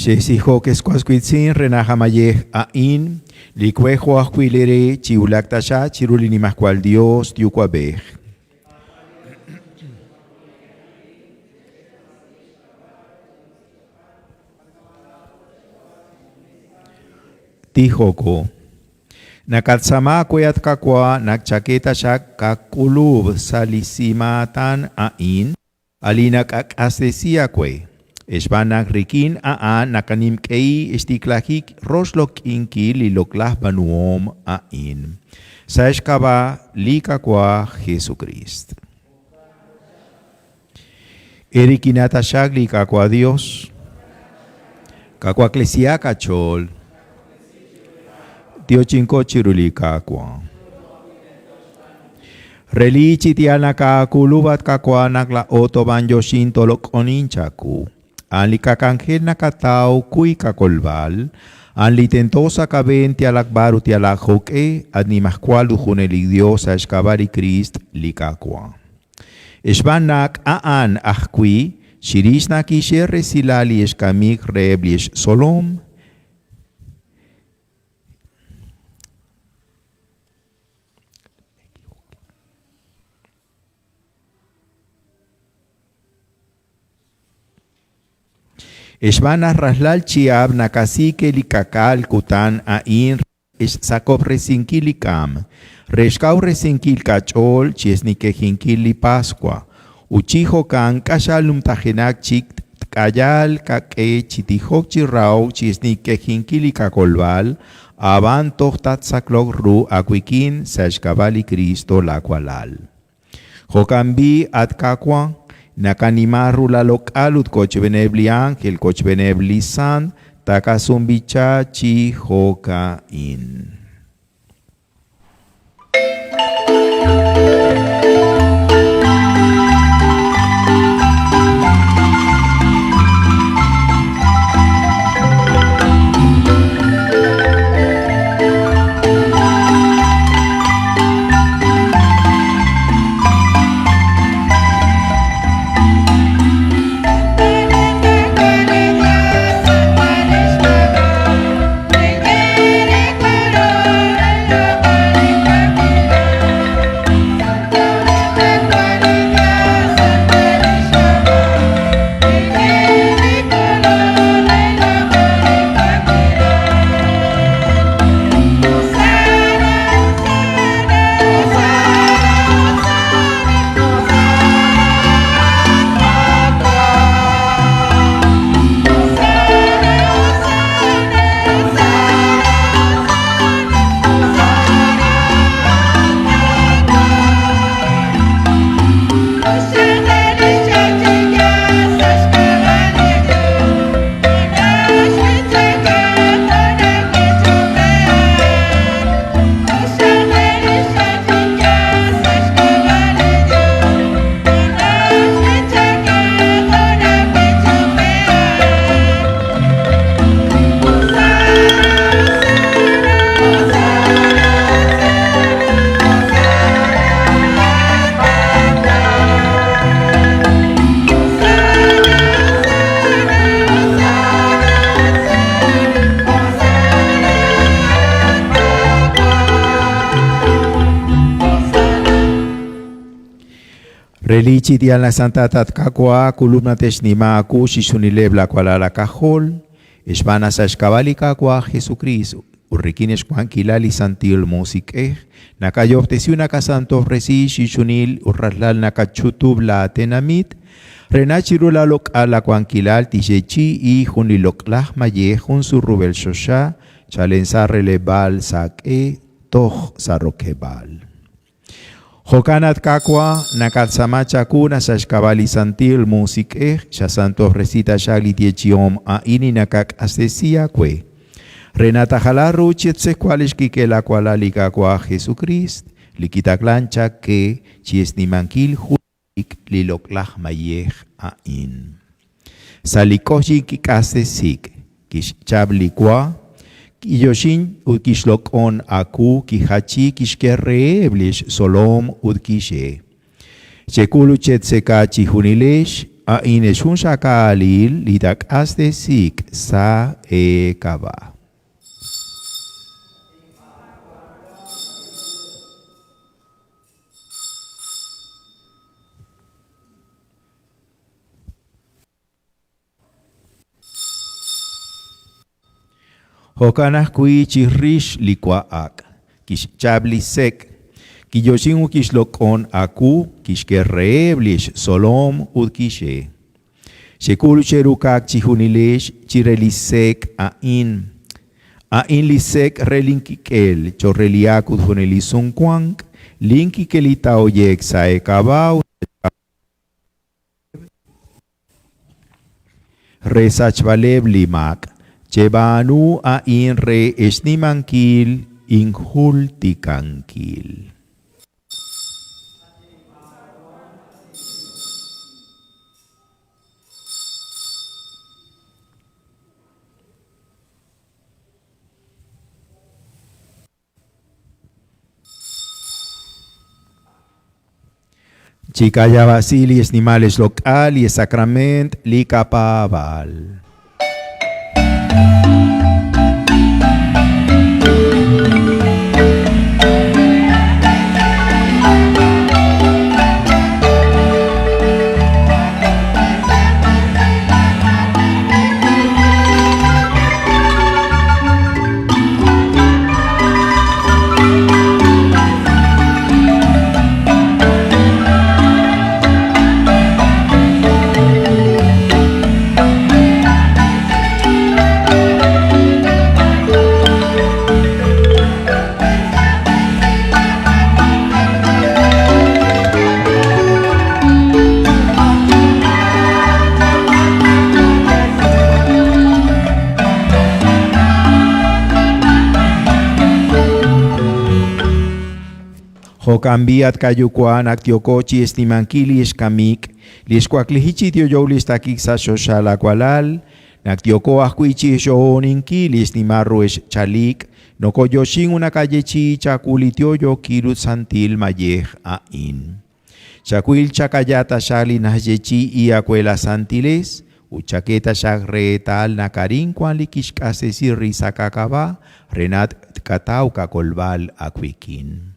Xe'sijok ex was wiitz'in re naq amayej a'in li we jo' ajwi' li re chiwulak taxaq chiru li Nimajwal Yos Yuwa'b'ej. Tijoko. Nakatzama we at Qaawa' naq chak'e taxaq qak'ulub' sa' li simaatan a'in, a' li nakaq'axtesi aawe. Xb'aan naq rik'in a'an nakanimq'ehi xtiklajik roxloq'inkil li loq'laj b'aanuhom a'in. Sa' xk'ab'a' li Qaawa' Jesukriist. Eerik'inaq taxaq li Qaawa' Yos, qawaklesihaq qach'ool, tyoxinqo chiru li Qaawa'. Relik chi yaal naq aak'ulub' at Qaawa' naq laa'o toob'anyoxin tooloq'onin chawu. A'an li qak'anjel naqataw wi' qakolb'al, a'an li tento sa' qab'een yalaq b'ar ut yalaq jo'q'e, at Nimajwal ut Junelik Yos sa' xk'ab'a' li Kriist li Qaawa'. Xb'aan naq a'an ajwi' chirix naq kixye resilal li xkamik reheb' li xtzolom, Xb'aan naq rajlal chihab' nakasik li ka'k'aal kutan a'in re xsakob'resinkil li k'am, re xkawresinkil qach'ool chi xnikejinkil li Paswa, ut chi jo'kan q'axal numtajenaq chik tk'ayal qaq'e chi tijok chi rahok chi xnikejinkil li qakolb'al, ab'an toj tatsakloq ru aawik'in sa' xk'ab'a' li Kristo laawalal. Jo'kan b'i', at Qaawa', naqanima ru laaloq'al ut kochb'eeneb' li ánjel, kochb'eeneb' li sant, taqasunb'icha chi jo'ka'in. Relik chi yaal naq santat at Qaawa', k'ulub' nate'xnima aawu chixjunileb' laawalal aak'ajol, xb'aan naq sa' xk'ab'a' li Qaawa' Jesukriist ut rik'in xwankilal li Santil Musiq'ej, nakayoob'tesi ut nakasantob'resi chixjunil ut rajlal nakach'utub' laatenamit, re naq chiru laaloq'al laawankilal tixyeechi'i jun li loq'laj mayej jun surub'el xoxa chalen sa' releb'aal saq'e toj sa' rokeb'aal. Jo'kan at Qaawa', nakatz'aama chawu naq sa' xk'ab'a' li Santil Musiq'ej xasantob'resi taxaq li yeechi'om a'in li nakaq'axtesi aawe, re naq taajala ru chi tz'ejwal lix kik'el laawalal li Qaawa' Jesukriist, li kitaqlank chaq qe chi xnimankil junelik li loq'laj mayej a'in. Sa' li k'ojyin kik'asesik, kixchap li wa, kiyoxin ut kixloq'on aawu, kijachi, kixk'e reheb' li xtzolom ut kixye, Chek'ul ut chetzeka chijunilex, a'in xjunxaqalil li taaq'axtesiiq sa' eek'ab'a'. Jo'kan ajwi' chirix li wa'ak, kixchap li sek', kiyoxin ut kixloq'on aawu, kixk'e reheb' li xtzolom ut kixye, Xek'ul xeruk'ak chijunilex chire li sek' a'in. A'in li sek' re linkik'el cho'q re li ak ut junelik sumwank, linkik'el li taa'oye'q sa' eek'ab'a' ut sa' xk'ab'a'eb'. Re sachb'aleb' li maak, cheb'aanu a'in re xnimankil injultikankil. Chikayab'asi li xnimal xloq'al li xsakrament li qapaab'aal. Jo'kan b'i' at qayuwa' naq yooko chi xnimankil li xkamik, li xwakliji chi yo'yo li xtakik sa' choxa laawalal, naq yooko ajwi' chi xyo'oninkil li xnimal ru xchalik, nokoyoxin ut naqayeechi'i chawu li yo'yookil ut santil mayej a'in. Chawil chakaya taxaq li naxyeechi'i aawe la santiles, ut chak'e taxaq reetal naq arin wank li kixq'axtesi rib' sa' qak'ab'a' re naq tqataw qakolb'al aawik'in.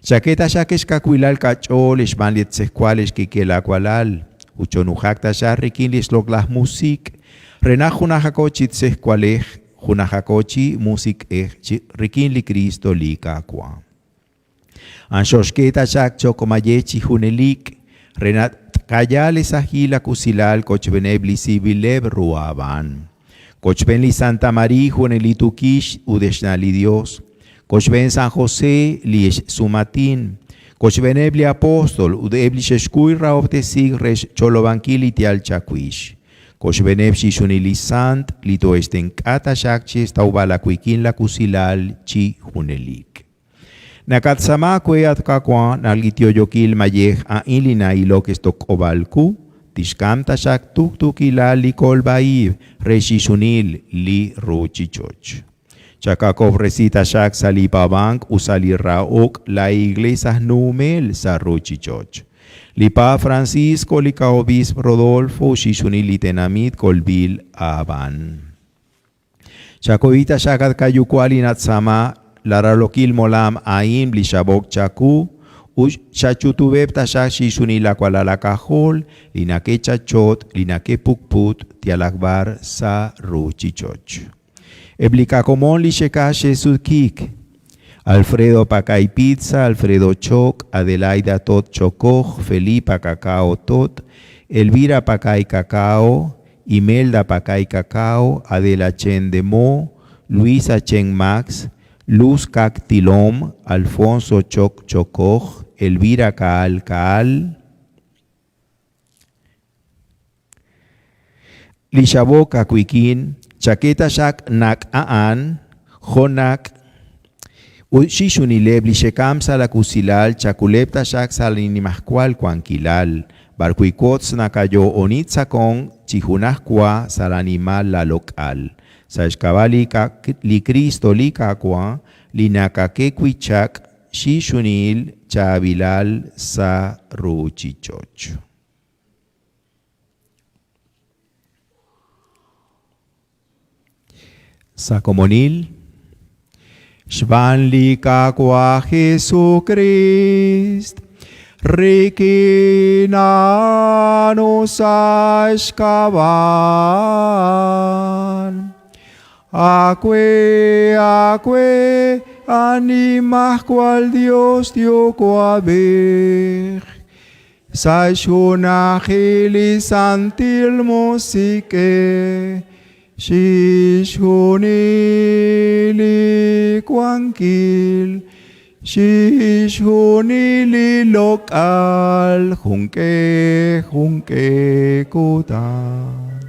Chak'e taxaq xkawilal qach'ool xb'aan li tz'ejwal xkik'el laawalal, ut chonujaq taxaq rik'in li xloq'laj musiq' re naq junajaqo chi tz'ejwalej, junajaqo chi musiq'ej rik'in li Kristo li Qaawa'. Anxoxk'e taxaq cho'q mayej chi junelik, re naq tqayal li sahil ak usilal kochb'eeneb' li siib'ileb' ru aab'aan. Kochb'een li Santa María junelik tukix ut xna' li Dios, kochb'een San José li xsumatin, kochb'eeneb' li apóstol ut eb' li xe'xkuy rahob'tesiik re xch'olob'ankil li yaal chawix. Kochb'eeneb' chixjunil li sant li too'e'xtenq'a taxaq chi xtawb'al aawik'in laakusilal chi junelik. Nakatz'aama we, at Qaawa', naq li yo'yookil mayej a'in li na'ilok xtoq'ob'al qu, tixk'am taxaq tuqtuukilal li kolb'a-ib' re chixjunil li ruuchich'och'. Chakak'ob'resi taxaq sa' li paab'ank ut sa' li rahok laa Iglees aj numel sa' ruuchich'och'. Li Paap Francisco, li Ka'obiisp Rodolfo ut chixjunil li tenamit kolb'il aab'aan. Chakohi taxaq at qayuwa' li natz'aama laralokil molam a'in li xab'ok chaku, ut xach'utub'eb' taxaq chixjunil laawalal aak'ajol li nake'chachot, li nake'pukput yalaq b'ar sa' ruuchich'och'. Eb' li qakomon li xe'k'aj xe'sutq'iik, Alfredo Pakay Pizza, Alfredo Choc, Adelaida Tot Chokoj, Felipa Cacao Tot, Elvira Pakay Cacao, Imelda Pakay Cacao, Adela Chen de Mo, Luisa Chen Max, Luz Kak Tilom, Alfonso Choc Chokoj, Elvira Kaal Kaal, Li xab'ok aawik'in, chak'e taxaq naq a'an jo' naq ut chixjunileb' li xe'kamk sa' laawusilal chakuleb' taxaq sa' li nimajwal wankilal, b'arwi' wotz nakayo'oni tz'aqonk chi junajwa sa' laanimal laaloq'al. Sa' xk'ab'a' li Kristo li Qaawa' li nakak'e wi' chaq chixjunil chaab'ilal sa' ruuchich'och'. Sa' komonil, xb'aan li Qaawa' Jesukriist, rik'in a'an ut sa' xk'ab'a' a'an, aawe, aawe, a Nimajwal Yos Yuwa'b'ej, sa' xjunajil li Santil Musiq'ej, Chixjunil li wankil, chixjunil li loq'al, junq'e junq'e kutan.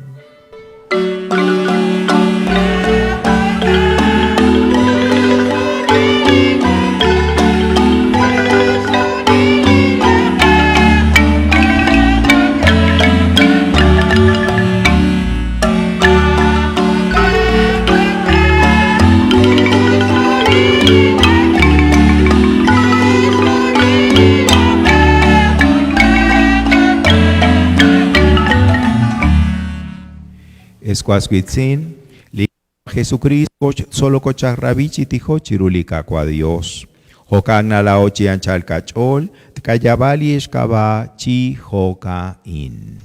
Escuascuitzin, li Jesucristo solo kochak rabi chi tijo chiru li Qaawa' Dios. Jo'kan nalao chi anchal qach'ool, tkayab'a li xk'ab'a' chi jo'ka'in.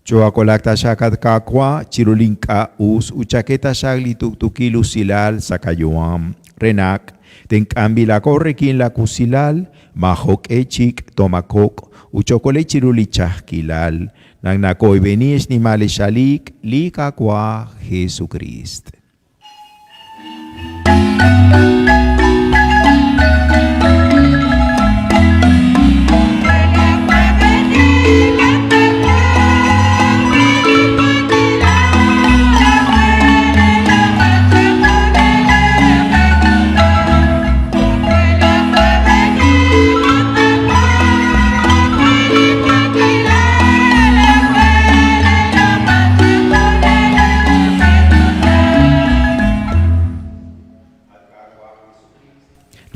Choakolakta xakat kakwa, chirulinka us, uchaketa xagli tuktukil usilal sakayuam, renak, tenkambila korrekin la kusilal, majok echik tomakok, uchokole chiruli chajkilal, nagnakoy benish ni maleshalik, li kakwa Jesucrist.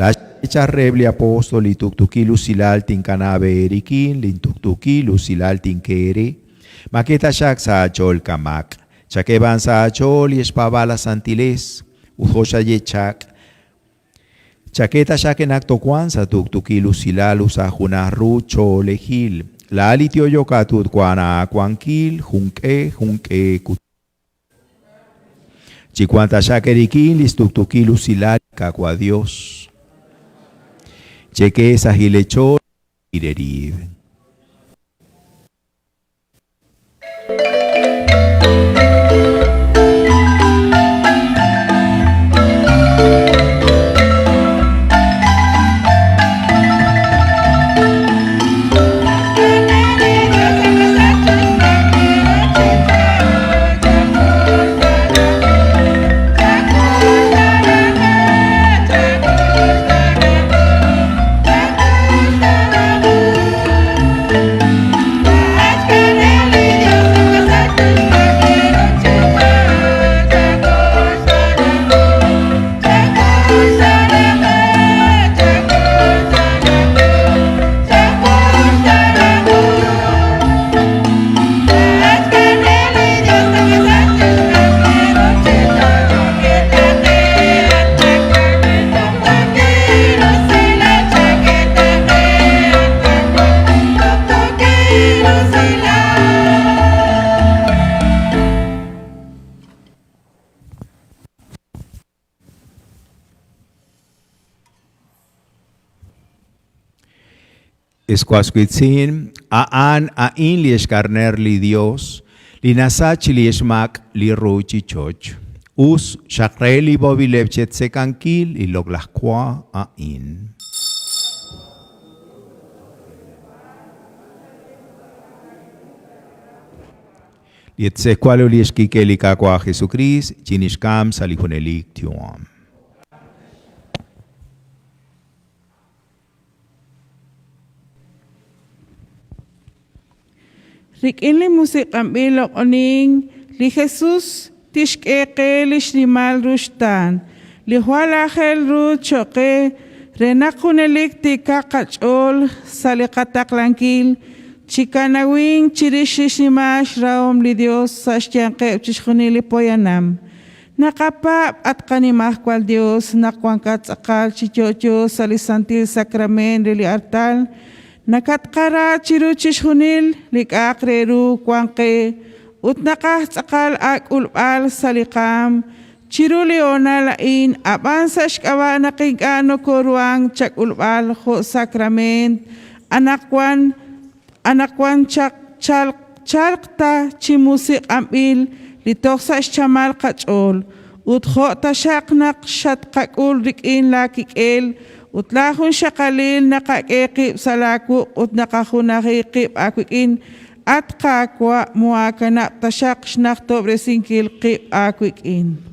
La charrebli apostoli tuktukilu silal tinkanabe erikin, lintuktukilu silal tinkere, maketa shak sa achol kamak, chakeban sa achol y espabala santiles, ujosha yechak, chaqueta shakenak tokuan sa tuktukilu silalu sa junarru cholejil, la alitio yokatut kuana kuankil, junque, junque kut. Chicuanta shakerikin, listuktukilu silal, kakua Dios. Cheque sahilecho irerib. Escuascuitzin, a'an a'in li xkarner li Dios, li nasach li xmak li ruchichoch. Us xaqre li bobileb chetzekankil y loglajkwa a'in. Lietzekualo li xkike li kakwa Jesucrist, chinishkam salijunelik tiuam. Rik'in li musiq'anb'il loq'onin, li Jesus tixk'e qe li xnimal ru xtaan, li jwal aajel ru cho'q qe re naq junelik tiikaq qach'ool sa' li qataqlankil chi kanawink chirix li xnimal xrahom li Dios sa' xyanqeb' chixjunil li poyanam. Naqapaab' at qanimajwal Dios naq wankat tz'aqal chi yo'yo sa' li Santil Sacrament re li artal, nakatqara chiru chixjunil li k'a'aq re ru wan qe ut naqaj tz'aqal aak'ulb'al sa' li qaam chiru li hoonal a'in, ab'an sa' xk'ab'a' naq ink'a' nokoruhank chak'ulb'al jo' sacrament anaqwan anaqwan chaq chalq chalq ta chi musiq'anb'il li toj sa' xchamal qach'ool ut jo' taxaq naq xatqak'ul rik'in laakik'el ut laa junxaqalil naqak'e qib' sa' laawuq' ut naqajunaji qib' aawik'in at Qaawa' muhaakanab' taxaq xnajtob'resinkil qib' aawik'in.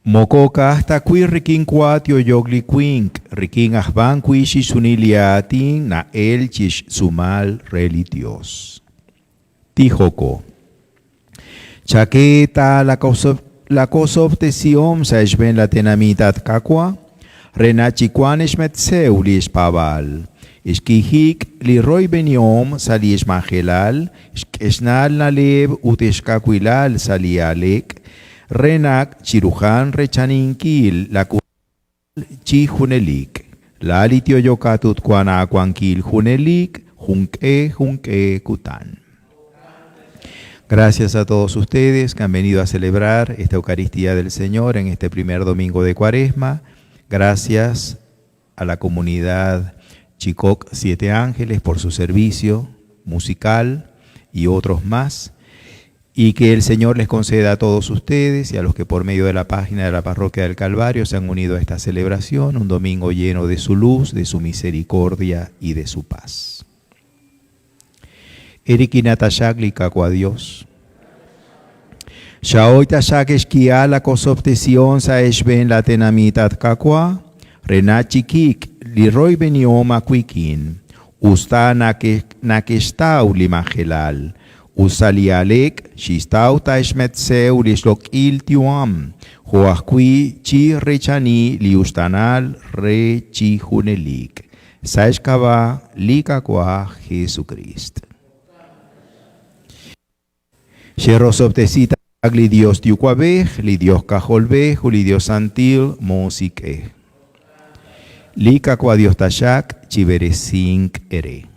Moko ka'aj ta wi' rik'in wa tyo'yook li winq, rik'in aj b'an wi' chixjunil li aatin na'elk chi xtz'uumal re li Yos. Tijoko. Chak'e ta laawosob'tesihom sa' xb'een laatenamit, at Qaawa', re naq chiwanq xmetz'ew li xpaab'aal, xk'iijik li royb'enihom sa' li xmajelal, xq'esnal na'leb' ut xkawilal sa' li aaleek, re naq chiruhan reechaninkil laak'ulub'al chi junelik. Laa'at li yo'yokat ut wank aawankil junelik, junq'e junq'e kutan. Gracias a todos ustedes que han venido a celebrar esta Eucaristía del Señor en este primer domingo de Cuaresma. Gracias a la comunidad Chicoc Siete Ángeles por su servicio musical y otros más. Y que el Señor les conceda a todos ustedes y a los que por medio de la página de la Parroquia del Calvario se han unido a esta celebración, un domingo lleno de su luz, de su misericordia y de su paz. Eerik'in taxaq li Qaawa' Dios. Chahoy taxaq xk'ihal laawosob'tesihom sa' xb'een laatenamit, at Qaawa', re naq chik'iiq li royb'enihom aawik'in, us ta neke'xtaw li majelal, ut sa' li aaleek chixtaw ta xmetz'ew li xloq'il yu'am, jo' ajwi' chireechani li uxtaanal re chi junelik. Sa' xk'ab'a' li Qaawa' Jesukriist. Cherosob'tesi taxaq li Dios Yuwa'b'ej, li Dios K'ajolb'ej ut li Dios Santil Musiq'ej. Li Qaawa' Dios taxaq chib'eresink eere.